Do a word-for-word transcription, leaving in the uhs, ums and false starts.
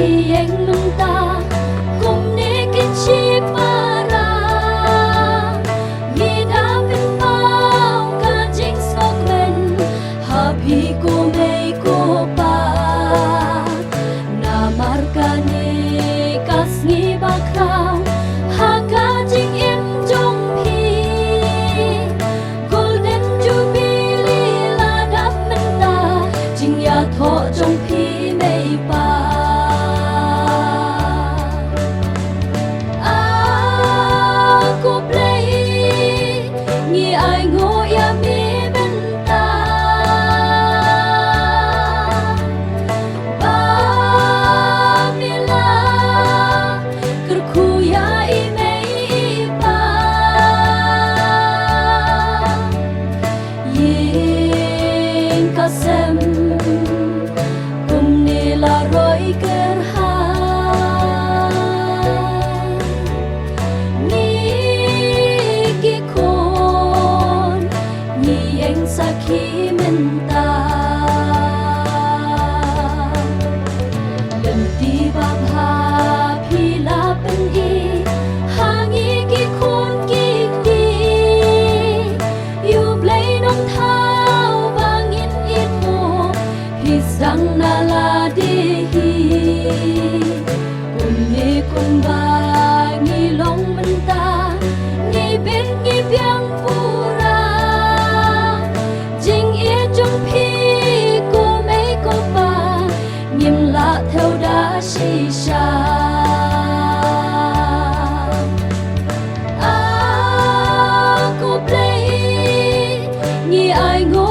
Ïeng mynta kumne kin shipara, ngi da pynpaw ka jingsngewkmen ha phi ko mei ko pa. Namar kane ka sngi bakhraw ha ka jingim jong phi, Golden Jubilee la dap mynta, jingïathoh jong phi mei pa. A ko Blei, ngi ai nguh ïa me mynta. Ba me la kyrkhu ïa i mei i pa. Ïing ka sem kumne la roi kyrhai. Ngi ki khun ngi ïeng sakhi mynta. Lynti babha phi la pyni ha ngi ki khun ki kti. Ïa U Blei Nongthaw ba ngin ithuh, phi sdang na lade hi. Kumne kumba ngi long mynta, ngi bit ngi biang pura. Jingïeit jong phi ko mei ko pa, ngim lah thew da shisha. A ko Blei, ngi ai nguh